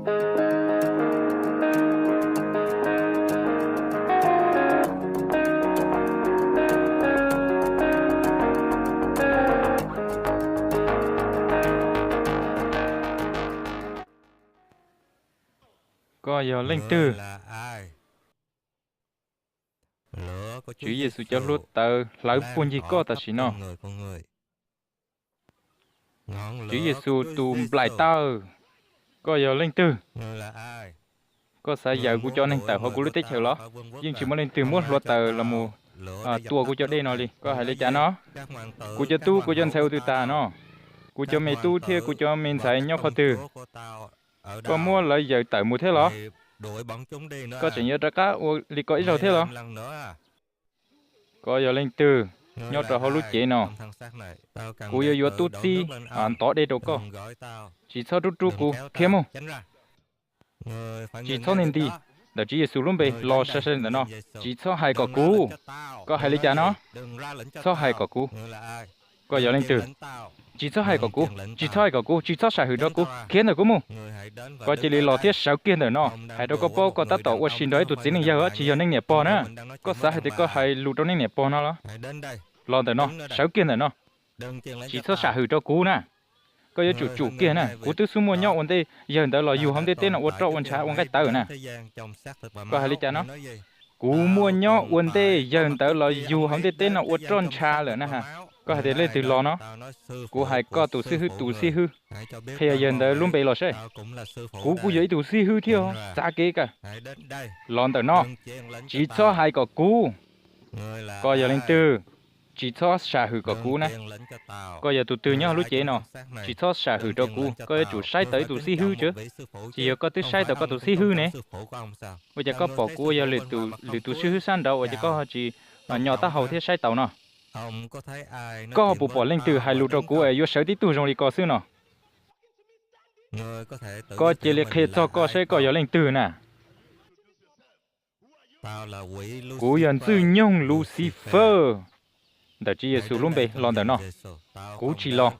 Koj yog leej twg? Tswv Yexus cov hluav taws hlawv puag ncig koj tam sim no. Tswv Yexus tus nplaim taw, koj yog leej twg? Koj xav yawm kuv cov neeg tawm hauv kuv lub teb chaws los? Yeej tsis muaj leej twg muab hluav taws los mus tua kuv cov dej no li. Koj hais li cas no? Kuv cov tub, kuv cov ntxhais ua twg tas no? Kuv cov me tub thiab kuv cov me ntxhais nyob qhov twg? Koj muab lawv yawm tawm mus thiab los? Koj tseem yuav rov qab ua li ko ib zaug thiab los? Koj yog leej twg nyob rau hauv lub cev no? Kuv yuav yuav tub txib ntov dej rau koj. Tsis txhob rub rub kuv, khiav mus. Tsis txhob nti nti. Ntawm Tswv Yexus lub npe, los sai sai ntawm no. Tsis txhob hais kom kuv. Koj hais li cas no? Txhob hais kom kuv. Koj yog leej twg? Tsis txhob hais kom kuv, tsis txhob hais kom kuv, tsis txhob sam hwm rau kuv, khiav ntawm kuv mus. Koj cia li los thiab sawv kiag ntawm no. Hais rau koj paub, koj tab tom ua si nrog ib tug txiv neej yawg, tsis yog neej niam pog na. Koj xav hais tias koj hais lus rau neej niam pog no los? Los ntawm no, sawv kiag ntawm no. Tsis txhob sam hwm rau kuv na. Koj yuav tsum tsum kiag na, kuv twb xub muaj nyob ua ntej yawg ntawd los yug hauv ntiaj teb no ua roj ua ntsha ua nqaij tawv na. Koj hais li cas no? Kuv muaj nyob ua ntej yawg ntawd los yug hauv ntiaj teb no ua roj ntsha lawm na ha. Koj hais tias leej twg los no? Kuv hais koj tus xib hwb, tus xib hwb. Qhia yawg ntawd lub npe los seb. Kuv kuj yog ib tug xib hwb thiab, txav kev kawg. Los ntawm no, tsis txhob hais kom kuv. Koj yog leej twg? Tsis txhob sam hwm kom kuv na. Koj yog tus twg nyob lub cev no? Tsis txhob sam hwm rau kuv, koj yuav tsum saib tau ib tug xib hwb tso. Tsis yog koj twb saib tau koj tus xib hwb ne? Ua cas koj pom kuv ua yog lwm tus xib hwb sab nraud ua cas koj tsis nyo taub hau thiab saib taus no? Koj puas pom leej twg hais lus rau kuv es yuav sawv tib tug zoo li ko xwb no? Koj cia li qhia txog koj seb koj yog leej twg na. Kuv yog Ntxwj Nyoog Lucifer. Ntawm Tswv Yexus lub npe, los ntawm no. Kuv tsis los.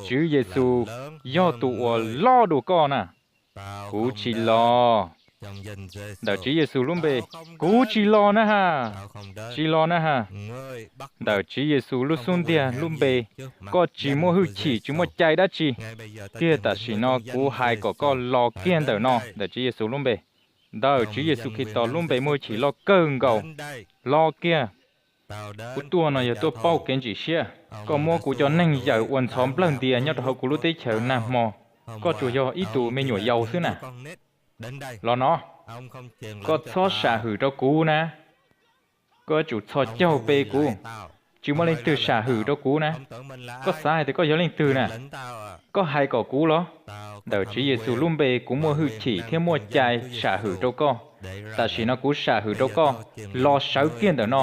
Tswv Yexus yog tus uas loj dua koj na. Kuv tsis los. Ntawm Tswv Yexus lub npe, kuv tsis los na ha. Tsis los na ha. Ntawm Tswv Yexus lub xub ntiag lub npe, koj tsis muaj hwj chim tsis muaj cai dab tsi. Tiag tam sim no kuv hais kom koj los kiag ntawm no ntawm Tswv Yexus lub npe. Ntawm Tswv Yexus Khetos lub npe muaj hwj chim loj kawg nkaus. Los kiag. Kuv tuaj no yog tuaj pauj kev ntsim siab. Koj muab kuv cov neeg yawm ua ntxhov nplawg ntias nyob rau hauv kuv lub teb chaws nag hmo. Koj tsuas yog ib tug me nyuam yaus xwb na. Los no, koj txhob sam hwm rau kuv na. Koj yuav tsum txhos caug pe kuv. Tsis muaj leej twg sam hwm rau kuv na. Koj xav hais tias koj yog leej twg na? Koj hais kom kuv los? Ntawm Tswv Yexus lub npe kuv muaj hwj chim thiab muaj cai sam hwm rau koj. Tam sim no kuv sam hwm rau koj, los sawv kiag ntawm no.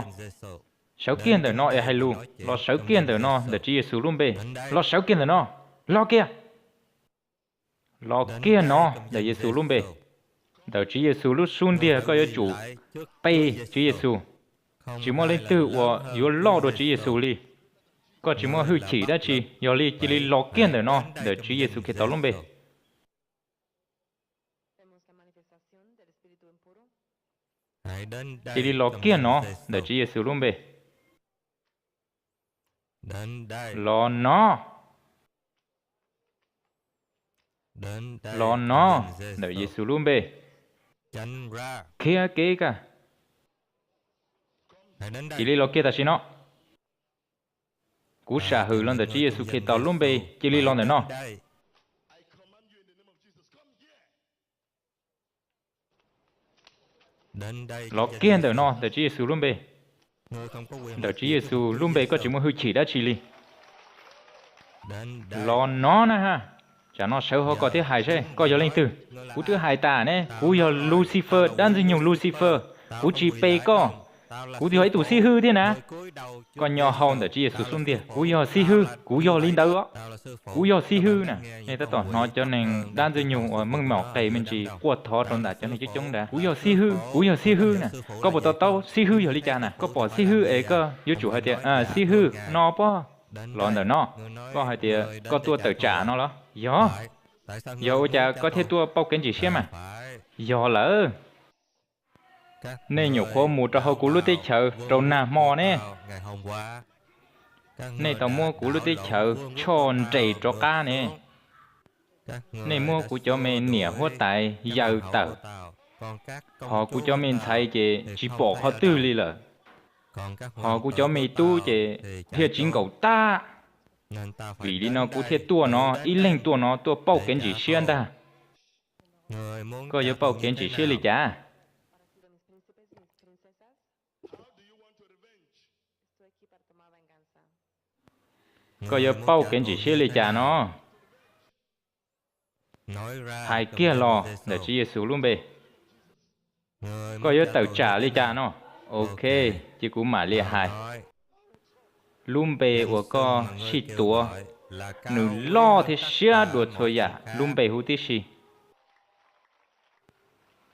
Sawv kiag ntawm no es hais lus, los sawv kiag ntawm no ntawm Tswv Yexus lub npe. Los sawv kiag ntawm no. Los kiag. Los kiag no ntawm Yexus lub npe. Ntawm Tswv Yexus lub xub ntiag koj yuav tsum pe Tswv Yexus. Tsis muaj leej twg uas yuav loj dua Tswv Yexus li. Koj tsis muaj hwj chim dab tsi, yog li cia li los kiag ntawm no ntawm Tswv Yexus Khetos lub npe. Cia li los kiag no ntawm Tswv Yexus lub npe. Los no. Los no ntawm Yexus lub npe. Khiav kev kag. Cia li los kiag tam sim no. Kuv sam hwm los ntawm Tswv Yexus Khetos lub npe, cia li los ntawm no. Los kiag ntawm no ntawm Tswv Yexus lub npe. Ntawm Tswv Yexus lub npe koj tsis muaj hwj chim dab tsi li. Los no na ha. Tsam no sawv hauv ko thiab hais seb koj yog leej twg. Kuv twb hais tas ne, kuv yog Lucifer, dab ntxwg nyoog Lucifer. Kuv tsis pe koj. Kuv yog ib tug xib hwb thiab na. Koj nyo hau ntawm Tswv Yexus xub ntiag, kuv yog xib hwb, kuv yog li ntawd os. Kuv yog xib hwb na. Nej tab tom hnov cov neeg dab ntxwg nyoog uas meej mom qes me ntsis quaj thov rau ntawm cov neeg coob coob ntawd, kuv yog xib hwb, kuv yog xib hwb na. Koj puas to taub xib hwb yog li cas na? Koj pom xib hwb es koj yuav tsum hais tias, xib hwb no pob. Los ntawm no, koj hais tias koj tuaj tawm tsam no los? Yog. Yog ua cas koj thiaj tuaj pauj kev ntsim siab mas? Yog lawm. Nej nyuam qhuav mus rau hauv kuv lub teb chaws rau nag hmo ne. Nej tau muab kuv lub teb chaws tshoj nres rov qab ne. Nej muab kuv cov me niam huab tais yaws tawm, hos kuv cov me ntxhais ces tsis pom qhov twg li lawm, hos kuv cov me tub ces thiaj tsis nkaum tag. Vim li no kuv thiaj tuaj no, ib leeg tuaj no tuaj pauj kev ntsim siab ntag. Koj yuav pauj kev ntsim siab li cas? Koj yuav pauj kev ntsim siab li cas no? Hais kiag los ntawm Tswv Yexus lub npe. Koj yuav tawm tsam li cas no? Ok, ces kuv mam li hais. Lub npe uas koj sib tuav, nws loj thiab siab dua txhua yam lub npe huv tib si.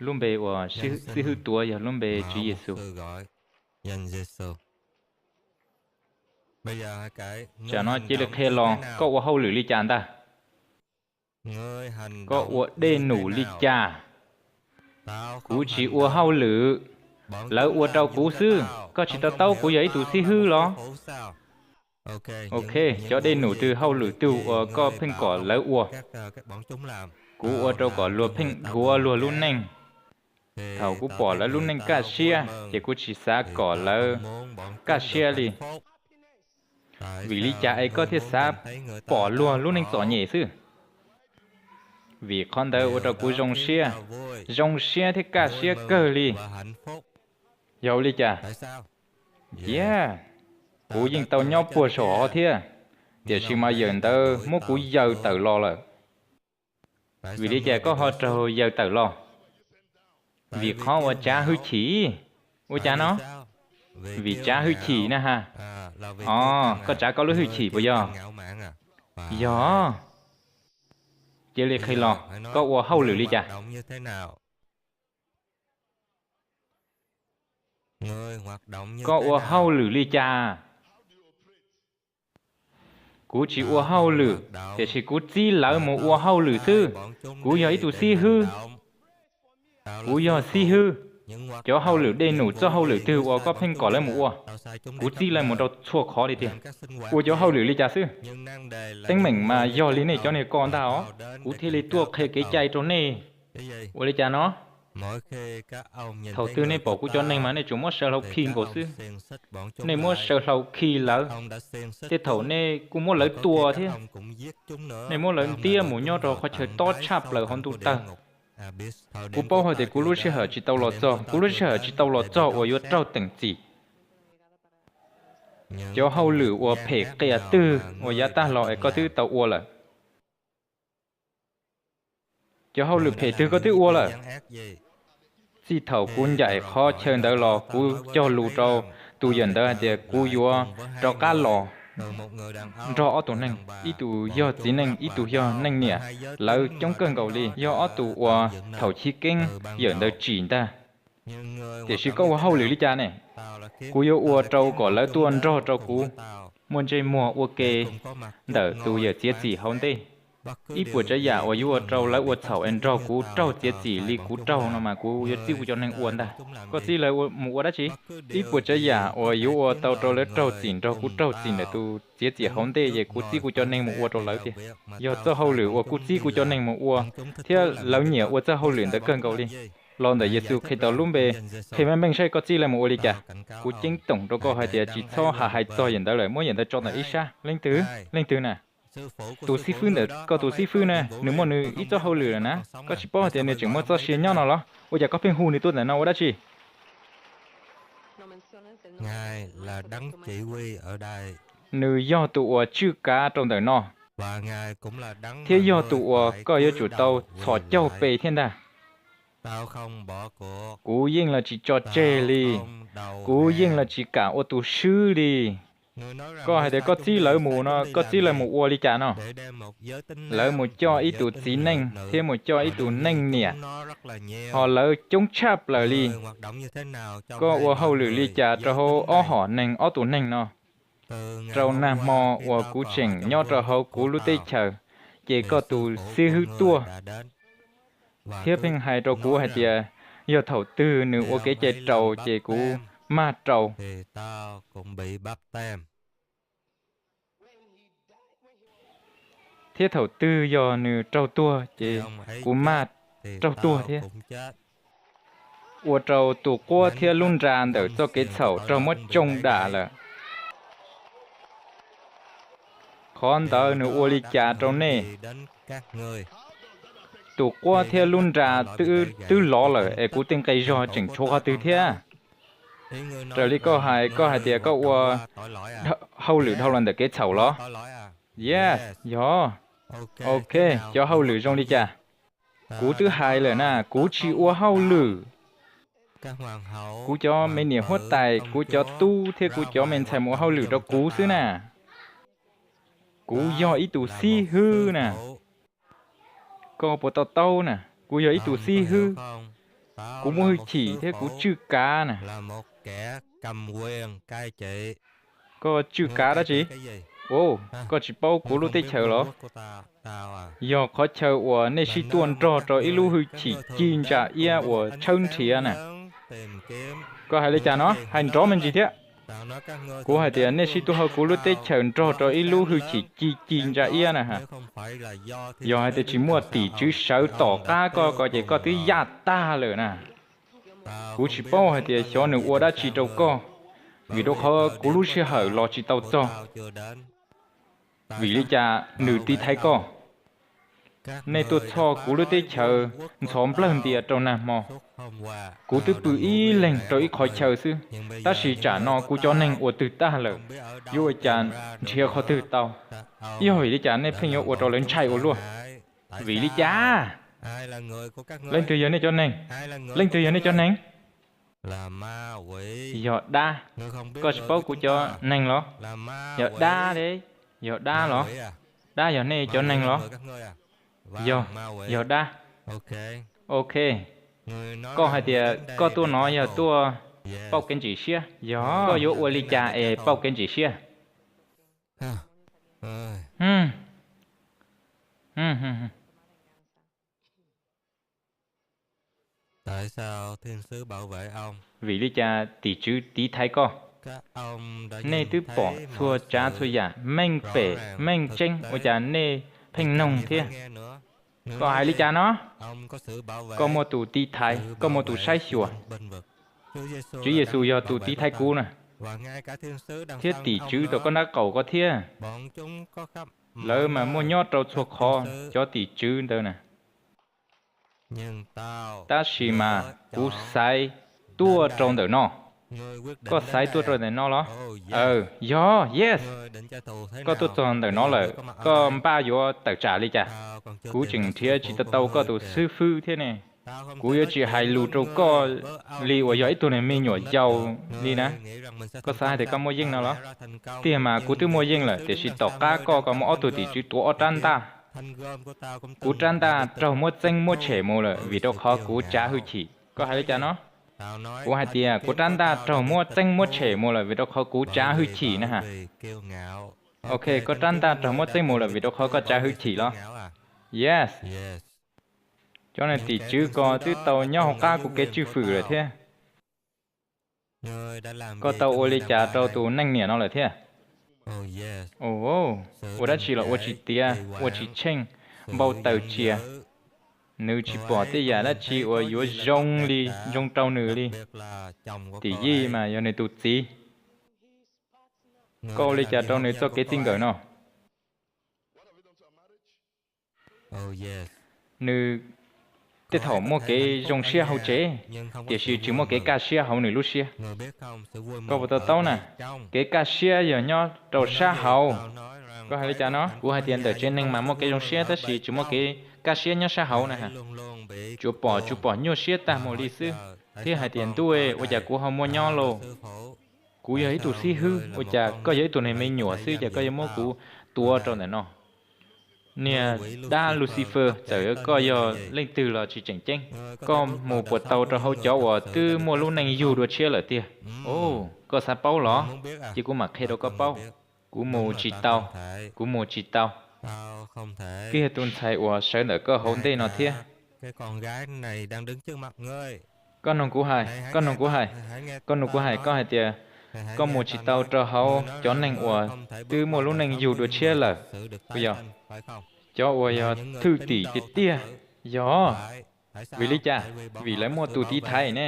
Lub npe uas xib hwb tuav yog lub npe Tswv Yexus. Tsam no cia li qhia los koj ua hauj lwm li cas ntag? Koj ua dej num li cas? Kuv tsis ua hauj lwm, lawv ua rau kuv xwb. Koj tsis to taub kuv yog ib tug xib hwb los? Ok, cov dej num twg hauj lwm twg uas koj pheej kom lawv ua? Kuv ua rau kom luag pheej dhuav luag lub neej. Thaum kuv pom lawv lub neej kaj siab ces kuv tsis xav kom lawv kaj siab li. Vim li cas es koj thiaj xav pom luag lub neej txom nyem xwb? Vim qhov ntawd ua rau kuv zoo siab, zoo siab thiab kaj siab kawg li. Yog li cas? Tiag, kuv yeej tau nyob puag saum hov thiab, tiam sis mas yawm ntawd muab kuv yaws tawm los lawm. Vim li cas koj ho raug yaws tawm los? Vim qhov uas tsav hwj chim. Ua cas no? Vim tsav hwj chim na ha. Os, koj tsav koj lub hwj chim puas yog? Yog. Cia li qhia los, koj ua hauj lwm li cas? Koj ua hauj lwm li cas? Kuv tsis ua hauj lwm, tiam sis kuv txib lawv mus ua hauj lwm xwb. Kuv yog ib tug xib hwb. Kuv yog xib hwb. Cov hauj lwm dej num, txoj hauj lwm twg uas koj pheej kom lawv mus ua, kuv txib lawv mus rau txhua qhov li tiag. Ua cov hauj lwm li cas xwb? Teeb meem mas yog li nej cov niag ko ntag os, kuv thiaj li tuaj qhia kev cai rau nej. Ua li cas no? Thaum twg nej pom kuv cov neeg mas nej tsuas muab saw hlau khi nkaus xwb. Nej muab saw hlau khi lawv, tej thaum nej kuj muab lawv tua thiab. Nej muab lawv ntiab mus nyob rau qhov chaw tob tshaj plaws hauv ntuj tawg. Kuv paub hais tias kuv lub sij hawm tsis tau los txog, kuv lub sij hawm tsis tau los txog uas yuav raug teem txim. Cov hauj lwm uas phem qias twg uas yav tag los es koj twb tau ua lawm? Cov hauj lwm phem twg koj twb ua lawm? Txij thaum kuv ncaim qhov chaw ntawd los kuv cog lus rau tus yawm ntawd hais tias kuv yuav rov qab los nrog ob tug neeg, ib tug yog txiv neej ib tug yog neej niam. Lawv coob kawg nkaus li, yog ob tug uas thaum chiv keeb yawm ntawd tsim ntag. Tiam sis koj ua hauj lwm li cas ne? Kuv yuav ua rau kom lawv tuaj nrog rau kuv muaj ntsej muag ua ke ntawm tus yawm txiav txim hauv ntej. Ib puas tsav yam uas yuav ua rau lawv ua txhaum es nrog kuv raug txiav txim li kuv raug no mas kuv yuav txib kuv cov neeg ua ntag. Koj txib lawv mus ua dab tsi? Ib puas tsav yam uas yuav ua tau rau lawv raug txim nrog kuv raug txim ntawm tus txiav txim hauv ntej ces kuv txib kuv cov neeg mus ua rau lawv tiag. Yog txoj hauj lwm uas kuv txib kuv cov neeg mus ua, thiab lawv nyiam ua txoj hauj lwm ntawd kawg nkaus li. Los ntawm Yexus Khetos lub npe, qhia meej meej saib koj txib lawv mus ua li cas. Kuv ceeb toom rau koj hais tias tsis txhob ha hais txog yawm ntawd lawm, muab yawm ntawd tso ntawm ib sab. Leej twg? Leej twg na? Tus xib fwb ntawm koj, tus xib fwb na, nws muaj nws ib txoj hauj lwm lawm na. Koj tsis paub hais tias nws tseem muaj txoj sia nyob no los? Ua cas koj pheej hu nws tuaj ntawm no ua dab tsi? Nws yog tus uas tswj kav rau ntawm no, thiab yog tus uas koj yuav tsum tau txhos caug pe thiab ntag. Kuv yeej los tsis tso tseg li. Kuv yeej los tsis kam ua tus swb li. Koj hais tias koj txib lawv mus no, koj txib lawv mus ua li cas no? Lawv mus coj ib tug txiv neej thiab mus coj ib tug neej niam, ho lawv coob tshaj plaws li. Koj ua hauj lwm li cas rau hauv ob hom neeg, ob tug neeg no? Rau nag hmo uas kuv tseem nyob rau hauv kuv lub teb chaws, ces koj tus xib hwb tuaj thiab pheej hais rau kuv hais tias yog thaum twg nws ua kev cai raus ces kuv mag rau. Thiab thaum twg yog nws raug tuag ces kuv mag raug tuag thiab. Ua rau tus quab thiab lub nra ntawm txoj kev txhaum raug muab tsoo dam lawm. Qhov ntawd nws ua li cas rau nej? Tus quab thiab lub nra twb lov lawm es kuv tej nqi zog tseem tshuav qhov twg thiab? Raws li koj hais, koj hais tias koj ua hauj lwm dhau los ntawm kev txhaum los? Yes, yog. Ok, cov hauj lwm zoo li cas? Kuv twb hais lawm na, kuv tsis ua hauj lwm. Kuv cov me niam huab tais, kuv cov tub thiab kuv cov me ntxhais mus ua hauj lwm rau kuv xwb na. Kuv yog ib tug xib hwb na. Koj puas to taub na? Kuv yog ib tug xib hwb. Kuv muaj hwj chim thiab kuv tswj kav na. Koj tswj kav dab tsi? Koj tsis paub kuv lub teb chaws los? Yog qhov chaw uas nej sib tuaj nrog rau ib lub hwj chim ci ntsa iab uas tshawb nrhiav na. Koj hais li cas no? Hais nrov me ntsis thiab. Kuv hais tias nej sib tuaj hauv kuv lub teb chaws nrog rau ib lub hwj chim ci ci ntsa iab na. Yog hais tias tsis muaj tim tswv sawv tom qab koj ko ces koj twb yaj tag lawm na. Kuv tsis paub hais tias xyov nws ua dab tsi rau koj, vim rau qhov kuv lub sij hawm los tsis tau txog. Vim li cas nws tiv thaiv koj? Nej tuaj txhoj kuv lub teb chaws ntxhov nplawg ntia rau nag hmo. Kuv twb pw ib leeg rau ib qhov chaw xwb, tab sis tsam no kuv cov neeg ua twg tag lawm, yuav ua cas nrhiav qhov twg tau? Yog vim li cas nej pheej yuav ua rau lawv ntshai ua luaj? Vim li cas? Leej twg yog nej cov neeg? Leej twg yog nej cov neeg? Yog dab. Koj tsis paub kuv cov neeg los? Yog dab de. Yog dab los? Dab yog nej cov neeg los? Yog, yog dab. Ok. Koj hais tias koj tuaj no yog tuaj pauj kev ntsim siab? Yog. Koj yuav ua li cas es pauj kev ntsim siab? Vim li cas tim tswv tiv thaiv koj? Nej twb pom txhua tsav txhua yam meej pem meej tseeb, ua cas nej pheej noog thiab? Koj hais li cas no? Koj muaj tus tiv thaiv, koj muaj tus saib xyuas. Tswv Yexus yog tus tiv thaiv kuv na, thiab tim tswv tom koj nraub qaum ko thiab. Lawv mas muaj nyob rau txhua qhov, cov tim tswv ntawd na. Tab sis mas kuv xaiv tuaj rau ntawm no. Koj xaiv tuaj rau ntawm no los? Aw, yog, yes. Koj tuaj txog ntawm no lawm, koj npaj yuav tawm tsam li cas? Kuv tseem nrhiav tsis tau tau koj tus xib fwb thiab ne. Kuv yuav tsis hais lus rau koj li uas yog ib tug neeg me nyuam yaus li na. Koj xav hais tias koj muaj yeej no los? Tiag mas kuv twb muaj yeej lawm, tiam sis tom qab koj, koj muaj ob tug tim tswv tuav ob rab ntaj. Kuv rab ntaj raug muab txeeb muab tshem mus lawm vim rau qhov kuv tsav hwj chim. Koj hais li cas no? Kuv hais tias kuv rab ntaj raug muab txeeb muab tshem mus lawm vim rau qhov kuv tsav hwj chim na ha. Ok, koj rab ntaj raug muab txeeb mus lawm vim rau qhov koj tsav hwj chim los? Yes. Cov neeg tim tswv ko twb tau nyob hauv qab kuv kev tswj fwm lawm thiab. Koj tau ua li cas rau tus neeg niam no lawm thiab? Ua dab tsi los ua tsis tiav, ua tsis tsheej, npau taws tsias. Nws tsis pom tej yam dab tsi uas yuav zoo li, zoo rau nws li. Tim yij mas yog nws tus txiv. Koj ua li cas rau nws txoj kev txij nkawm no? Nws tej thaum muaj kev zoo siab hauv tsev, tiam sis tsis muaj kev kaj siab hauv nws lub siab. Koj puas to taub na? Kev kaj siab yog nyob rau sab hauv. Koj hais li cas no? Kuv hais tias ntawm tsev neeg mas muaj kev zoo siab tab sis tsis muaj kev kaj siab nyob sab hauv na. Tsuas pom tsuas pom nyuaj siab tag mus li xwb, thiab hais tias ntuj, ua cas kuv ho muaj nyob lauj? Kuv yog ib tug xib hwb, ua cas koj yog ib tug neeg me nyuam xwb, cas koj yuav muab kuv tuav rau ntawm no? Niag dab Lucifer, txawm koj yog leej twg los tsis tseem ceeb, koj mus puas tau rau hauv cov uas twb muaj lub neej yug dua tshiab lawm tiag? Koj xav paub los? Cia kuv mam qhia rau koj paub. Kuv mus tsis tau, kuv mus tsis tau. Kiag tus ntxhais uas sawv ntawm koj hauv ntej no thiab. Koj nug kuv hais, koj nug kuv hais, koj nug kuv hais, koj hais tias koj mus tsis tau rau hauv cov neeg uas twb muaj lub neej yug dua tshiab lawm, puas yog? Cov uas yog thwj tim tiag tiag, yog. Vim li cas? Vim lawv muaj tus tiv thaiv ne.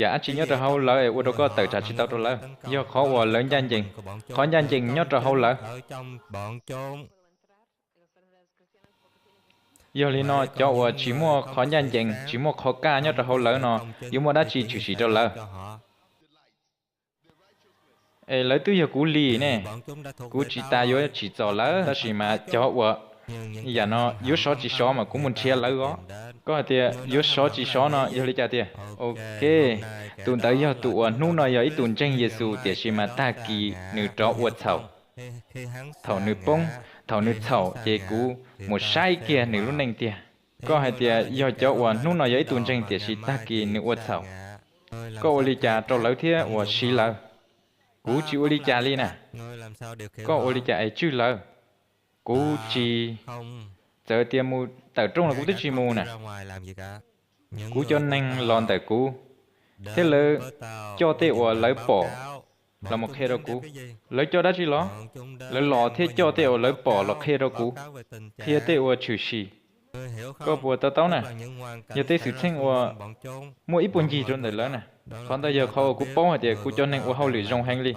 Yam dab tsi nyob rau hauv lawv es ua rau koj tawm tsam tsis tau rau lawv? Yog qhov uas lawv ncaj ncees. Qhov ncaj ncees nyob rau hauv lawv. Yog li no cov uas tsis muaj qhov ncaj ncees, tsis muaj qhov kaj nyob rau hauv lawv no, yuav muaj dab tsi tshwm sim rau lawv? Es lawv twb yog kuv li ne. Kuv tsis tas yuav tsim txom lawv, tab sis mas cov uas yam no yuav sov tsis sov mas kuv mus nrhiav lawv os. Koj hais tias yuav sov tsis sov no yog li cas tiag? Ok, tus ntawd yog tus uas hnub no yog ib tug ntseeg Yexus tiam sis mas tag kis nws rov ua txhaum. Thaum nws poob, thaum nws txhaum ces kuv mus saib kiag nws lub neej tiag. Koj hais tias yog cov uas hnub no yog ib tug ntseeg tiam sis tag kis nws ua txhaum, koj ua li cas rau lawv thiab uas siv lawv? Kuv tsis ua li cas li na. Koj ua li cas es tswj lawv? Kuv tsis, txawm tias mus tawm rooj los kuv twb tsis mus na. Kuv cov neeg los ntawm kuv, thiab lawv coj tej uas lawv pom los mus qhia rau kuv. Lawv coj dab tsi los? Lawv los thiab coj tej uas lawv pom los qhia rau kuv, qhia tej uas tshwm sim. Koj puas to taub na? Yog tej xwm txheej uas muaj ib puag ncig rau ntawm lawv na. Qhov ntawd yog qhov uas kuv paub hais tias kuv cov neeg ua hauj lwm zoo heev li.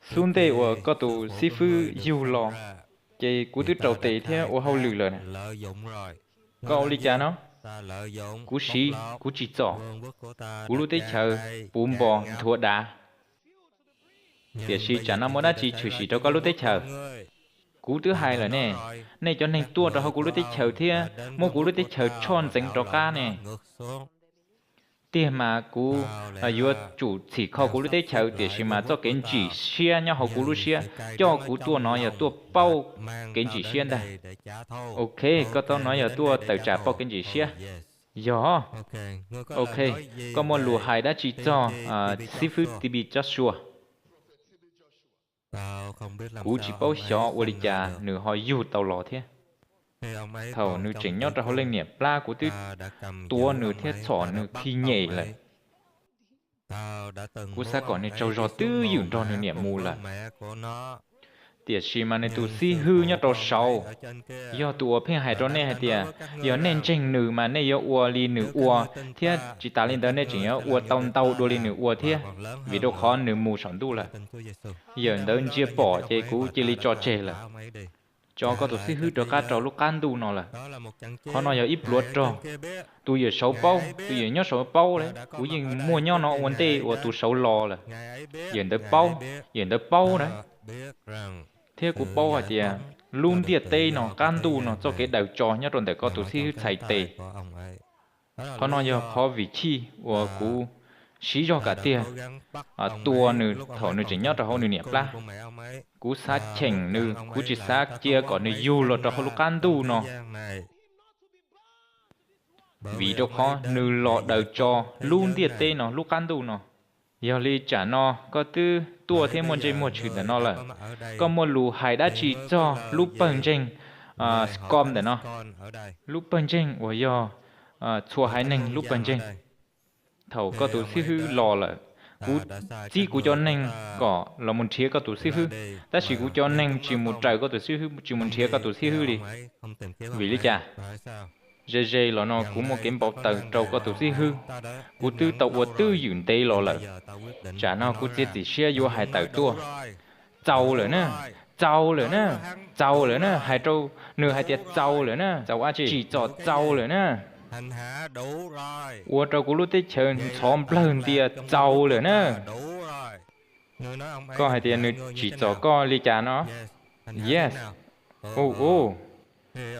Xub ntej uas koj tus xib fwb yug los, ces kuv twb raus tes thiab ua hauj lwm lawm na. Koj ua li cas no? Kuv siv, kuv tsim txom, kuv lub teb chaws puv npo nthuav dav. Tiam sis tsam no muaj dab tsi tshwm sim rau koj lub teb chaws? Kuv twb hais lawm ne, nej cov neeg tuaj rau hauv kuv lub teb chaws thiab muab kuv lub teb chaws tshoj ntxeev rov qab ne. Tiag mas kuv yuav tsum txhim kho kuv lub teb chaws, tiam sis mas txoj kev ntsim siab nyob hauv kuv lub siab coj kuv tuaj no yog tuaj pauj kev ntsim siab ntag. Ok, koj tuaj no yog tuaj tawm tsam pauj kev ntsim siab. Yog. Ok, koj muaj lus hais dab tsi txog xib fwb T B Joshua? Kuv tsis paub xyov ua li cas nws ho yug tau los thiab. Thaum nws tseem nyob rau hauv leej niam plab kuv twb tuav nws thiab txhom nws khi nyem lawm. Kuv xav kom nws tsaug zog twb ywm nrog nws niam mus lawm. Tiam sis mas nws tus xib hwb nyob rau saud, yog tus uas pheej hais rau nej hais tias yog nej ntseeg nws mas nej yuav ua li nws ua, thiab tsis tas li ntawd nej tseem yuav ua tau ntau dua li nws ua thiab, vim rau qhov nws mus saum ntuj lawm. Yawm ntawd ntsia pom ces kuv cia li tso tseg lawm. Tso koj tus xib hwb rov qab rau lub qab ntuj no lawm. Qhov no yog ib pluav rog. Tus yawm saud paub, tus yawm nyob saud paub lawm, kuv yeej muaj nyob no ua ntej uas tus saud los lawm. Yawm ntawd paub, yawm ntawd paub na. Thiab kuv paub hais tias lub ntiaj teb no, qab ntuj no, txoj kev daws tso nyob rau ntawm koj tus xib hwb txhais tes. Qhov no yog qhov vim chij uas kuv siv zog kam tiag tua nws thaum nws tseem nyob rau hauv nws niam plab. Kuv xav cheem nws, kuv tsis xav cia kom nws yug los rau hauv lub qab ntuj no, vim rau qhov nws los daws tso lub ntiaj teb no, lub qab ntuj no. Yog li tsam no koj twb tuaj thiab muaj ntsej muag tshwm ntawm no lawm, koj muaj lus hais dab tsi txog lub pawg ntseeg Scom ntawm no, lub pawg ntseeg uas yog txhua haiv neeg lub pawg ntseeg? Thaum koj tus xib hwb los lawm, kuv txib kuv cov neeg kom los mus nrhiav koj tus xib hwb, tab sis kuv cov neeg tsis mus raws koj tus xib hwb, tsis mus nrhiav koj tus xib hwb li. Vim li cas? Ze ze los no kuv muaj kev npau taws rau koj tus xib hwb. Kuv twb tau ua twj ywm ntev los lawm. Tsam no kuv txiav txim siab yuav hais tawm tuaj. Txaus lawm na, txaus lawm na, txaus lawm na, hais rau nws hais tias txaus lawm na, txaus dab tsi, tsim txom txaus lawm na. Ua rau kuv lub teb chaws ntxhov nplawg ntia txaus lawm na. Koj hais tias nws tsim txom koj li cas no? Yes. U u.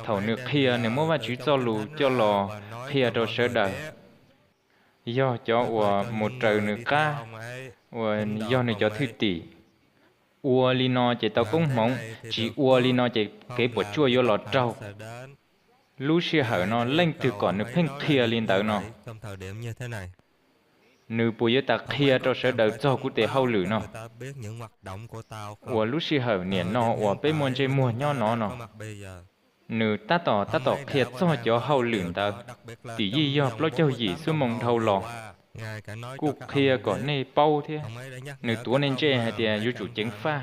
Thaum nws qhia, nws muab Vajtswv txoj lus coj los qhia rau sawv daws. Yog cov uas mus raws nws qab, uas yog nws cov thwj tim. Ua li no ces tau koob hmoov, tsis ua li no ces kev puas tsuaj yuav los raug. Lub sij hawm no leej twg kom nws pheej qhia li ntawd no? Nws puas yuav tas qhia rau sawv daws txog kuv tes hauj lwm no? Uas lub sij hawm niam no uas peb muaj ntsej muag nyob no no, nws tab tom tab tom qhia txog cov hauj lwm ntawd. Tim yij yog plaub caug yim xuab moos dhau los, kuj qhia kom nej paub thiab. Nws tuav nej ntsej hais tias yuav tsum ceev faj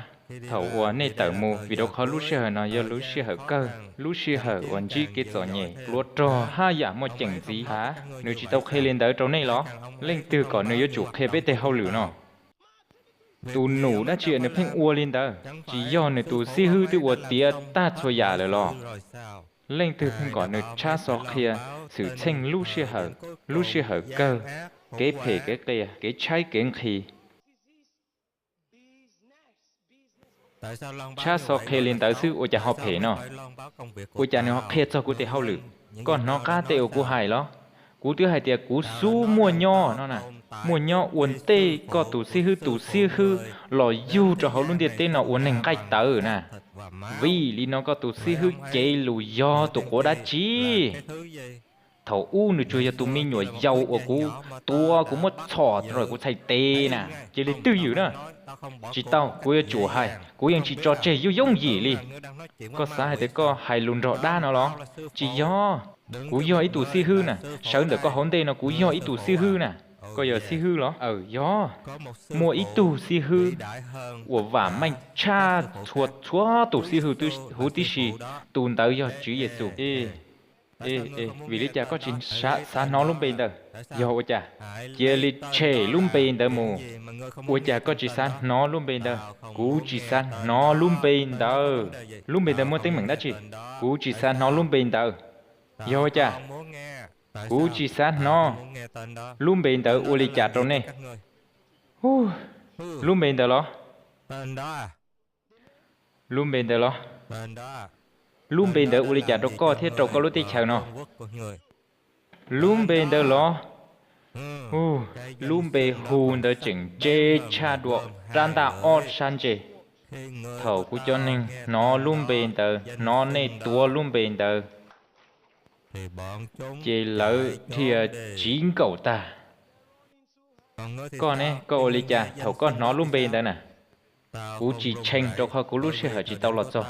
thaum uas nej tawm mus, vim rau qhov lub sij hawm no yog lub sij hawm kawg, lub sij hawm uas ntsib kev txom nyem, pluav rog hab yam muaj ceem ntxiv. Hav, nws tsis tau qhia li ntawd rau nej los? Leej twg kom nws yuav tsum qhia peb tej hauj lwm no? Tus num dab tsi nws pheej ua li ntawd? Tsis yog nws tus xib hwb twb ua tiav tag txhua yam lawm los? Leej twg pheej kom nws tshab xov qhia xwm txheej lub sij hawm, lub sij hawm kawg, kev phem kev qias, kev tshaib kev nqhis? Tshab xov qhia li ntawd xwb ua cas ho phem no? Ua cas nws ho qhia txog kuv tes hauj lwm? Koj hnov qab tej uas kuv hais los? Kuv twb hais tias kuv xub muaj nyob no na, muaj nyob ua ntej koj tus xib hwb tus xib hwb los yug rau hauv lub ntiaj teb no ua neeg nqaij tawv na. Vim li no koj tus xib hwb cev lus yog tus quav dab tsi? Thaum ub nws tsuas yog tus me nyuam yaus uas kuv tua kuv muab txhom rau kuv txhais tes na, cia li twj ywm na. Tsis tau, kuv yuav tsum hais, kuv yeej tsis tso tseg yooj yooj yim li. Koj xav hais tias koj hais lus nrog dab no los? Tsis yog, kuv yog ib tug xib hwb na, sawv ntawm koj hauv ntej no kuv yog ib tug xib hwb na. Koj yog xib hwb los? Aw yog. Muaj ib tug xib hwb uas vam meej tshaj txhua txhua tus xib hwb huv tib si, tus ntawd yog Tswv Yexus. Vim li cas koj tsis xav hnov lub npe ntawd? Yog ua cas? Cia li tshem lub npe ntawd mus. Ua cas koj tsis xav hnov lub npe ntawd? Kuv tsis xav hnov lub npe ntawd. Lub npe ntawd muaj teeb meem dab tsi? Kuv tsis xav hnov lub npe ntawd. Yog ua cas? Kuv tsis xav hnov. Lub npe ntawd ua li cas rau nej? Lub npe ntawd los? Lub npe ntawd los? Lub npe ntawd ua li cas rau koj thiab rau koj lub teb chaws no? Lub npe ntawd los? Lub npe hu ntawd tseem ntse tshaj dua rab ntaj ob sab ntse. Thaum kuv cov neeg hnov lub npe ntawd, hnov nej tuav lub npe ntawd, ces lawv dhia tsiv nkaum tag. Koj ne, koj ua li cas thaum koj hnov lub npe ntawd na? Kuv tsis tshee rau qhov kuv lub sij hawm tsis tau los txog.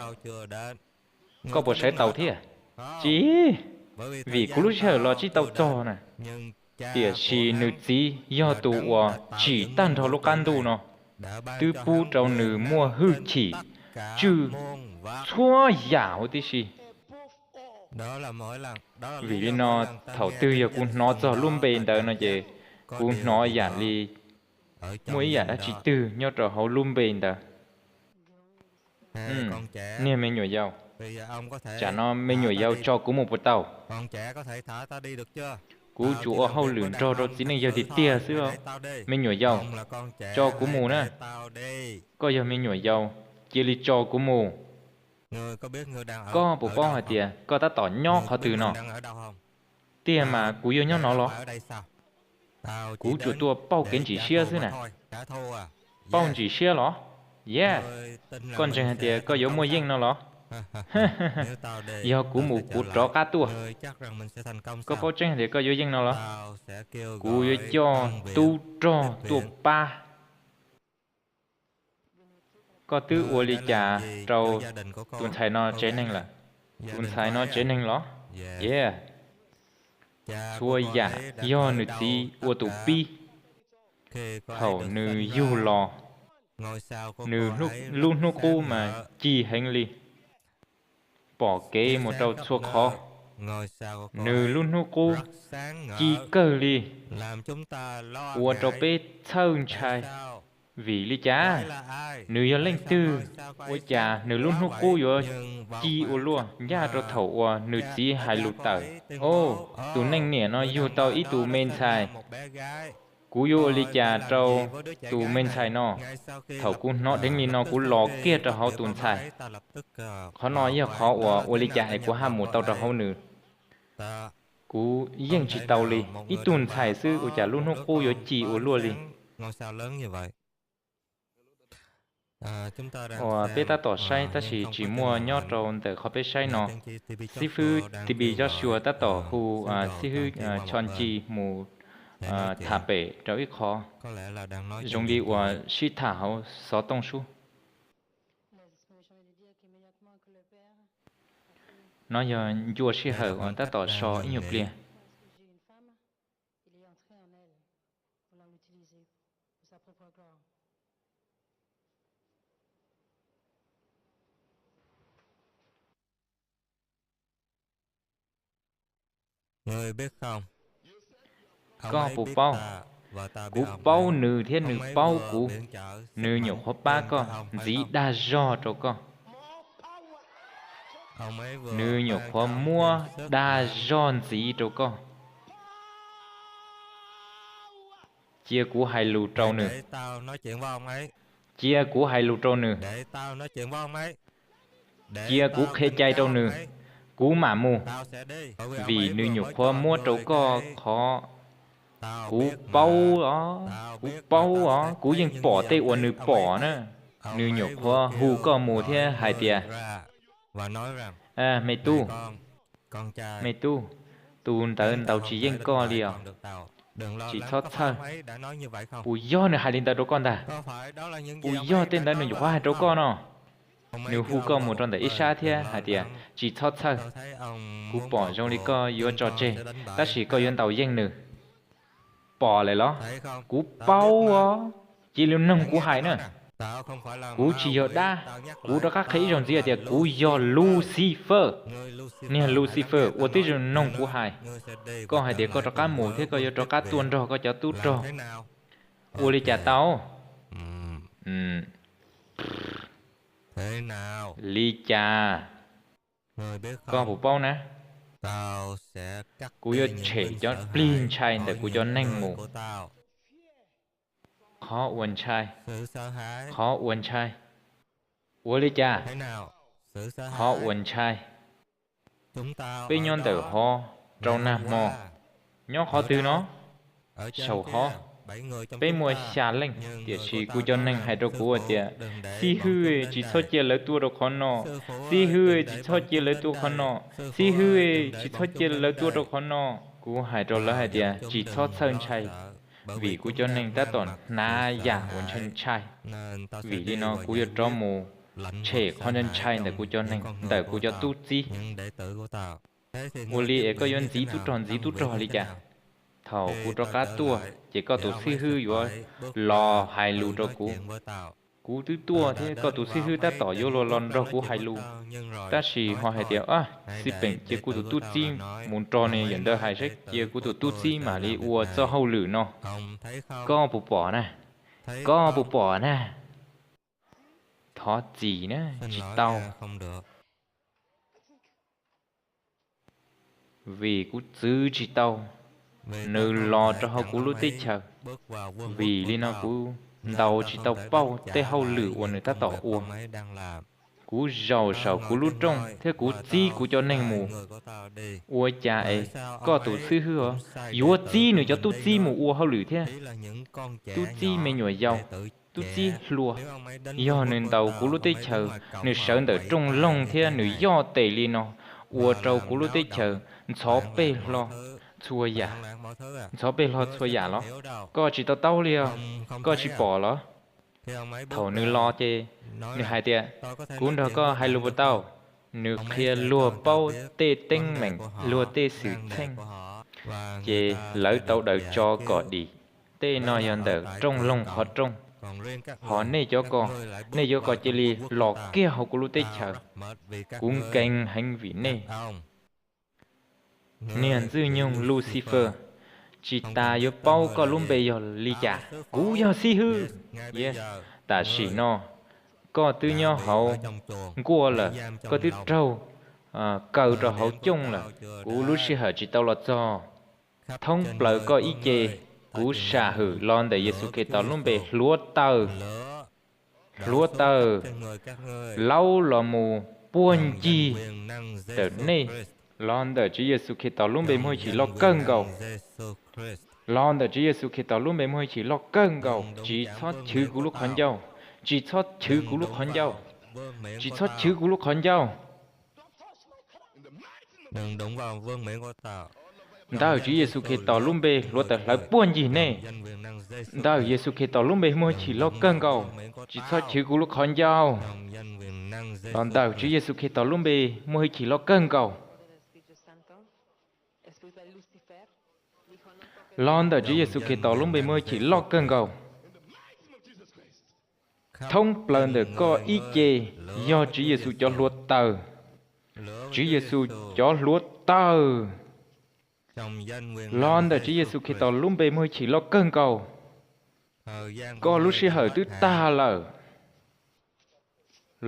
Koj puas sawv tau thiab? Tsis, vim kuv lub sij hawm los tsis tau txog na. Tiam sis nws txiv yog tus uas tsim tag nrho lub qab ntuj no, twb pub rau nws muaj hwj chim tswj txhua yam huv tib si. Vim li no, thaum twg yog kuv hnov txog lub npe ntawd no ces kuv hnov yam li muaj ib yam dab tsi twg nyob rau hauv lub npe ntawd. Niag me nyuam yaus, tsam no me nyuam yaus tso kuv mus puas tau? Kuv tsuas ua hauj lwm nrog rau txiv neej yawg tiag tiag xwb. Me nyuam yaus, tso kuv mus na. Koj yog me nyuam yaus, cia li tso kuv mus. Koj puas paub hais tias koj tab tom nyob qhov twg no? Tiag mas kuv yuav nyob no los? Kuv tsuas tuaj pauj kev ntsim siab xwb na. Pauj ntsim siab los? Yes. Koj ntseeg hais tias koj yuav muaj yeej no los? Yog kuv mus kuv rov qab tuaj. Koj paub tseeb hais tias koj yuav yeej no los? Kuv yuav coj tub rog tuaj pab. Koj twb ua li cas rau tus ntxhais no tsev neeg lawm? Tus ntxhais no tsev neeg los? Yes. Txhua yam yog nws txiv ua tus pib. Thaum nws yug los, nws lub hnub qub mas ci heev li, pom kev mus rau txhua qhov. Nws lub hnub qub ci kawg li, ua rau peb txhawj ntshai. Vim li cas? Nws yog leej twg? Ua cas nws lub hnub qub yuav ci ua luaj ncaj rau thaum uas nws txiv hais lus tawm? Au, tus neeg niam no yug tau ib tug me ntxhais. Kuv yuav ua li cas rau tus me ntxhais no? Thaum kuv hnov dheev li no kuv los kiag rau hauv tus ntxhais. Qhov no yog qhov uas ua li cas es kuv haj mus tau rau hauv nws. Kuv yeej tsis tau li, ib tug ntxhais xwb ua cas lub hnub qub yuav ci ua luaj li. Uas peb tab tom saib tab sis tsis muaj nyob rau ntawm qhov peb saib no. Xib fwb T B Joshua tab tom hu xib fwb Chon Ci mus tham pem rau ib qho, zoo li uas sib tham hauv xov tooj sub. No yog ncua sij hawm uas tab tom so ib nyuag pliag. Koj puas paub? Kuv paub nws thiab nws paub kuv. Nws nyuam qhuav pab koj, ntxiv dag zog rau koj. Nws nyuam qhuav muab dag zog ntxiv rau koj. Cia kuv hais lus rau nws. Cia kuv hais lus rau nws. Cia kuv qhia cai rau nws. Kuv mam mus. Vim nws nyuam qhuav muab rau koj qhov. Kuv paub os, kuv paub os, kuv yeej pom tej uas nws pom na. Nws nyuam qhuav hu koj mus thiab hais tias, me tub, me tub, tus ntawd ntaus tsis yeej koj li os. Tsis txhob txhawj. Puas yog nws hais li ntawd rau koj ntag? Puas yog tej ntawd nws nyuam qhuav hais rau koj no? Nws hu koj mus rau ntawm ib sab thiab hais tias, tsis txhob txhawj. Kuv pom zoo li koj yuav tso tseg, tab sis koj yuav ntaus yeej nws. Pom lawm los? Kuv paub os. Cia li noog kuv hais na. Kuv tsis yog dab. Kuv rov qab qhia ib zaug ntxiv tias kuv yog Lucifer. Niag Lucifer, ua tib zoo noog kuv hais. Koj hais tias koj rov qab mus thiab koj yuav rov qab tuaj nrog koj cov tub rog. Ua li cas tau? Li cas? Koj puas paub na? Kuv yuav tshem cov plig ntshai ntawm kuv cov neeg mus. Qhov uas ntshai. Qhov uas ntshai. Ua li cas? Qhov uas ntshai. Peb nyob ntawm hov rau nag hmo. Nyob qhov twg no? Saum hov. Peb muaj xya leej, tiam sis kuv cov neeg hais rau kuv tias, xib hwb, tsis txhob cia lawv tuaj rau qhov no. Xib hwb, tsis txhob cia lawv tuaj qhov no. Xib hwb, tsis txhob cia lawv tuaj rau qhov no. Kuv hais rau lawv hais tias, tsis txhob txhawj ntshai, vim kuv cov neeg tab tom hnav yam uas ntshai ntshai. Vim li no kuv yuav rov mus tshem qhov ntshai ntshai ntawm kuv cov neeg, ntawm kuv cov tub txib. Ua li es koj yuav ntxiv tub rog ntxiv tub rog li cas? Thaum kuv rov qab tuaj ces koj tus xib hwb yuav los hais lus rau kuv. Kuv twb tuaj thiab koj tus xib hwb tab tom yuav los los nrog kuv hais lus, tab sis ho hais tias, xij peem, cia kuv tus tub txib mus nrog nws yawm ntawd hais seb, cia kuv tus tub txib mam li ua txoj hauj lwm no. Koj puas pom na? Koj puas pom na? Thov txim na, tsis tau. Vim kuv txwv tsis tau nws los rau hauv kuv lub teb chaws. Vim li no kuv ntaus tsis tau pauj tej hauj lwm uas nws tab tom ua. Kuv zaum saum kuv lub rooj thiab kuv txib kuv cov neeg mus. Ua cas es koj tus xib hwb yuav txib nws cov tub txib mus ua hauj lwm thiab? Tub txib me nyuam yaus, tub txib hluas. Yog nws ntaus kuv lub teb chaws, nws sawv ntawm rooj loog thiab nws yoj tes li no, ua rau kuv lub teb chaws ntxhov peg hlo txhua yam. Ntxhov peg hlo txhua yam los? Koj tsis to taub li os? Koj tsis pom los? Thaum nws los ces nws hais tias, kuv nrog koj hais lus puas tau? Nws qhia luag paub tej teeb meem, luag tej xwm txheej, ces lawv tau daws tso kom dim. Tej no yog ntawm rooj loog qhov rooj. Ho nej cov ko, nej cov ko cia li los kiag hauv kuv lub teb chaws. Kuv nkees heev vim nej. Niag ntxwj nyoog Lucifer, tsis tas yuav paub koj lub npe yog li cas. Kuv yog xib hwb. Tam sim no koj twb nyob hauv nkuaj lawm, koj twb raug kaw rau hauv cooj lawm. Kuv lub sij hawm tsis tau los txog. Thoob plaws koj ib ce, kuv sam hwm los ntawm Yexus Khetos lub npe hluav taws, hluav taws laub los mus puag ncig ntawm nej, los ntawm Tswv Yexus Khetos lub npe muaj hwj chim loj kawg nkaus. Los ntawm Tswv Yexus Khetos lub npe muaj hwj chim loj kawg nkaus, tsis txhob chwv kuv lub qhov ncauj, tsis txhob chwv kuv lub qhov ncauj, tsis txhob chwv kuv lub qhov ncauj. Ntawm Tswv Yexus Khetos lub npe hluav taws hlawv puag ncig nej. Ntawm Yexus Khetos lub npe muaj hwj chim loj kawg nkaus. Tsis txhob chwv kuv lub qhov ncauj. Los ntawm Tswv Yexus Khetos lub npe muaj hwj chim loj kawg nkaus. Los ntawm Tswv Yexus Khetos lub npe muaj hwj chim loj kawg nkaus. Thoob plaws ntawm koj ib ce yog Tswv Yexus cov hluav taws. Tswv Yexus cov hluav taws. Los ntawm Tswv Yexus Khetos lub npe muaj hwj chim loj kawg nkaus. Koj lub sij hawm twb tag lawm.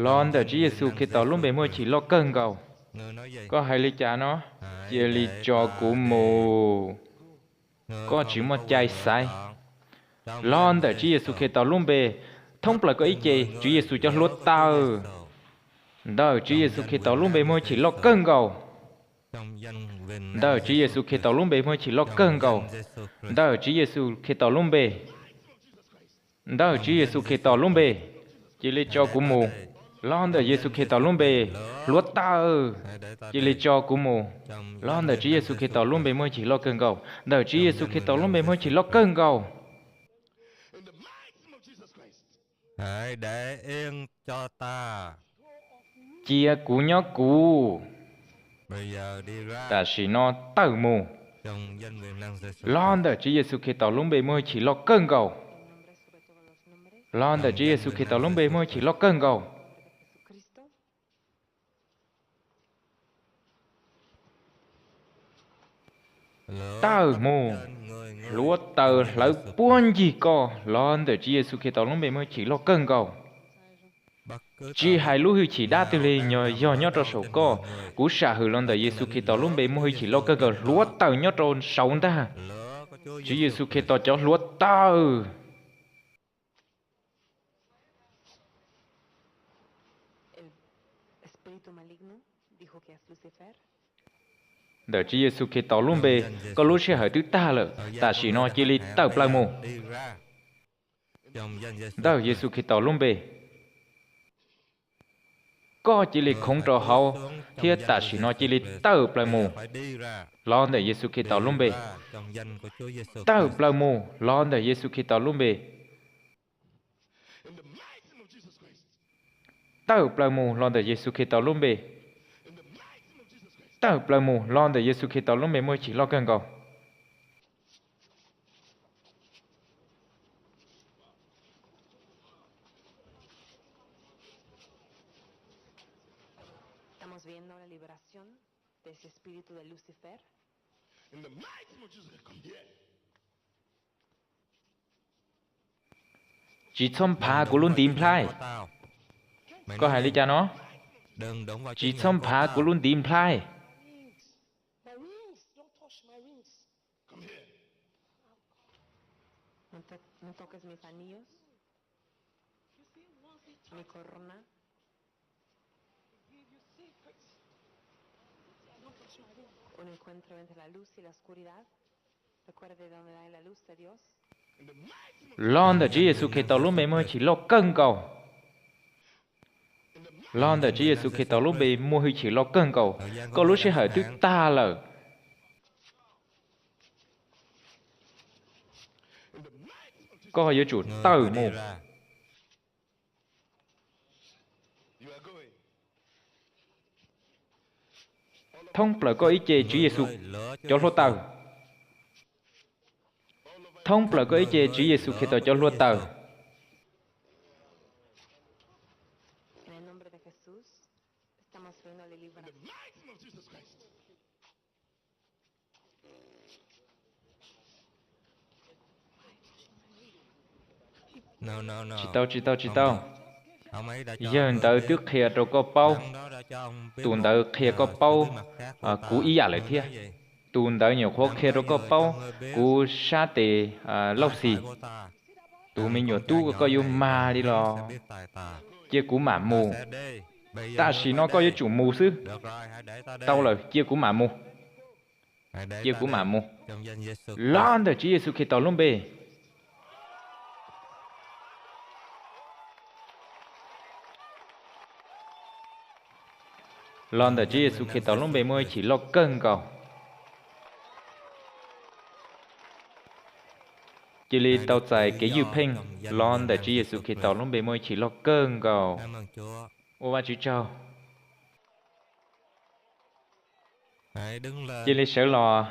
Los ntawm Tswv Yexus Khetos lub npe muaj hwj chim loj kawg nkaus. Koj hais li cas no? Cia li tso kuv mus. Koj tsis muaj cai xaiv. Los ntawm Tswv Yexus Khetos lub npe, thoob plaws koj ib ce, Tswv Yexus cov hluav taws. Ntawm Tswv Yexus Khetos lub npe muaj hwj chim loj kawg nkaus. Ntawm Tswv Yexus Khetos lub npe muaj hwj chim loj kawg nkaus. Ntawm Tswv Yexus Khetos lub npe. Ntawm Tswv Yexus Khetos lub npe, cia li tso kuv mus. Los ntawm Yexus Khetos lub npe, hluav taws, cia li tso kuv mus. Los ntawm Tswv Yexus Khetos lub npe muaj hwj chim loj kawg nkaus. Ntawm Tswv Yexus Khetos lub npe muaj hwj chim loj kawg nkaus. Cia kuv nyob kuv. Tam sim no tawm mus. Los ntawm Tswv Yexus Khetos lub npe muaj hwj chim loj kawg nkaus. Los ntawm Tswv Yexus Khetos lub npe muaj hwj chim loj kawg nkaus. Tawm mus. Hluav taws hlawv puag ncig koj los ntawm Tswv Yexus Khetos lub npe muaj hwj chim loj kawg nkaus. Tsis hais lub hwj chim dab twg li, yog nyob rau saum koj, kuv sam hwm los ntawm Yexus Khetos lub npe muaj hwj chim loj kawg nkaus, hluav taws nyob rau saud ntag. Tswv Yexus Khetos cov hluav taws. Ntawm Tswv Yexus Khetos lub npe, koj lub sij hawm twb tag lawm, tam sim no cia li tawm plaws mus. Ntawm Yexus Khetos lub npe, koj cia li khoov rau hauv thiab tam sim no cia li tawm plaws mus los ntawm Yexus Khetos lub npe. Tawm plaws mus los ntawm Yexus Khetos lub npe. Tawm plaws mus los ntawm Yexus Khetos lub npe. Tawm plaws mus los ntawm Yexus Khetos lub npe muaj hwj chim loj kawg nkaus. Tsis txhob nphav kuv lub ntiv nplhaib. Koj hais li cas no? Tsis txhob nphav kuv lub ntiv nplhaib. Los ntawm Tswv Yexus Khetos lub npe muaj hwj chim loj kawg nkaus. Los ntawm Tswv Yexus Khetos lub npe muaj hwj chim loj kawg nkaus. Koj lub sij hawm twb tag lawm. Koj yuav tsum tawm mus. Thoob plaws koj ib ce Tswv Yexus cov hluav taws. Thoob plaws koj ib ce Tswv Yexus Khetos cov hluav taws. Tsis tau, tsis tau, tsis tau. Yawg ntawd twb qhia rau koj paub. Tus ntawd qhia koj paub kuv ib yam lawm thiab. Tus ntawd nyuam qhuav qhia rau koj paub kuv sab tes lauj xis. Tus me nyuam tub koj yuav mag li los cia kuv mam mus. Tam sim no koj yuav tsum mus xwb. Tau lawm, cia kuv mam mus. Cia kuv mam mus. Los ntawm Tswv Yexus Khetos lub npe. Los ntawm Tswv Yexus Khetos lub npe muaj hwj chim loj kawg nkaus. Cia li tau txais kev ywj pheej los ntawm Tswv Yexus Khetos lub npe muaj ib chim loj kawg nkaus. Ua Vajtswv tsaug. Cia li sawv los.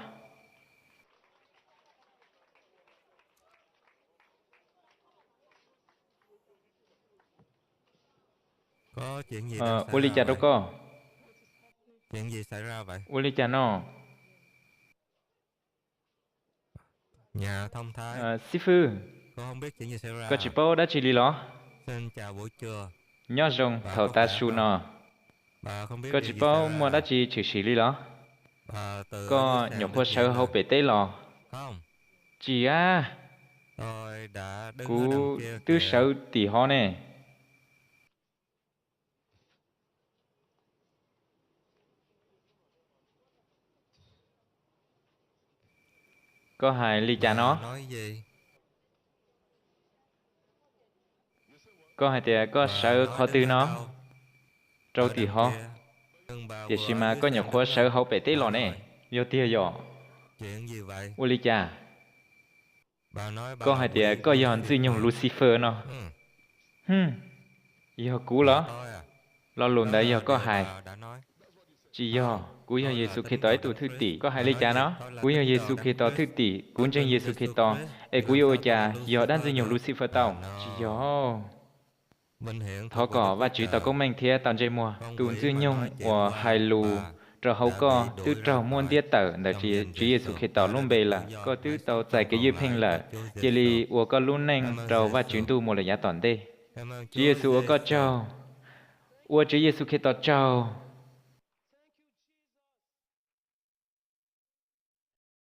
Ua li cas rau koj? Ua li cas no? Xib fwb, koj tsis paub dab tsi li los? Nyob zoo thaum tav su no. Koj tsis paub muaj dab tsi tshwm sim li los? Koj nyuam qhuav sawv hauv pem teb los? Tsis a, kuv twb sawv tim hov ne. Koj hais li cas no? Koj hais tias koj sawv qhov twg no? Rau tim hov. Tiam sis mas koj nyuam qhuav sawv hauv pem teb los ne. Yog tiag yom? Ua li cas? Koj hais tias koj yog Ntxwj Nyoog Lucifer no. Hm, yog kuv los? Lo lus ntawd yog koj hais. Tsis yog, kuv yog Yexus Khetos ib tug thwj tim. Koj hais li cas no? Kuv yog Yexus Khetos thwj tim, kuv ntseeg Yexus Khetos, es kuv yuav ua cas yog dab Ntxwj Nyoog Lucifer tau? Tsis yog. Thov kom Vajtswv tau koob meej thiab tau ntsej muag. Tus Ntxwj Nyoog uas hais lus rau hauv koj twb raug muab ntiab tawm ntawm Tswv Yexus Khetos lub npe lawm. Koj twb tau txais kev ywj pheej lawm. Cia li ua koj lub neej rau Vajtswv Ntuj mus lawm yav tom ntej. Tswv Yexus ua koj tsaug. Ua Tswv Yexus Khetos tsaug.